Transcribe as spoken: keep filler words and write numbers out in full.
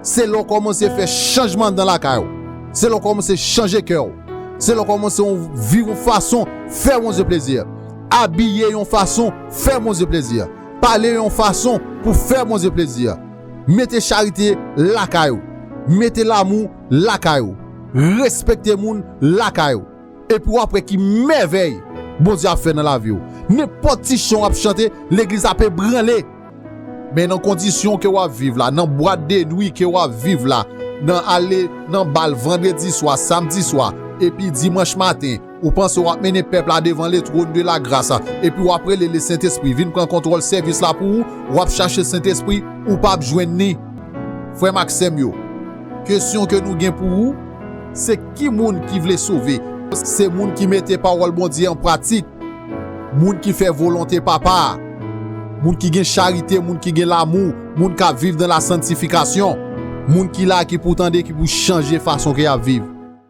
Se lè w kòmanse fè chanjman anndan lakay ou. Se lè w kòmanse chanje kè w. Se lè w kòmanse yon, viv yon fason, fè Bondye plezi. Abiye yon fason, fè Bondye plezi. Pale yon fason pou fè Bondye plezi. Mete charite lakay ou. Mete lamou lakay ou. Respekte moun lakay ou. Epi w ap wè ki mèvèy Bondye ap fè nan lavi w. Nenpòt ti chan w ap chante, legliz ap ebranle. Men nan kondisyon ke w ap viv la, nan bwat de nwi ke w ap viv la, nan ale nan bal vandredi swa, samdi swa, epi dimanch maten, ou panse w ap mennen pèp la devan le trône de la grâce, epi w ap rele le Sentespri vin pran kontwòl sèvis la pou ou, w ap chache Sentespri, ou p ap jwenn ni. Frè m ak sè m yo, kesyon ke nou gen pou ou, se ki moun ki vle sove? Se moun ki mete pawòl Bondye an pratik, moun ki fè volonte Papa a, moun ki gen charite, moun ki gen lamou, moun k ap viv nan la santifikasyon, moun ki la ki pou tande, ki pou chanje fason ke y ap viv.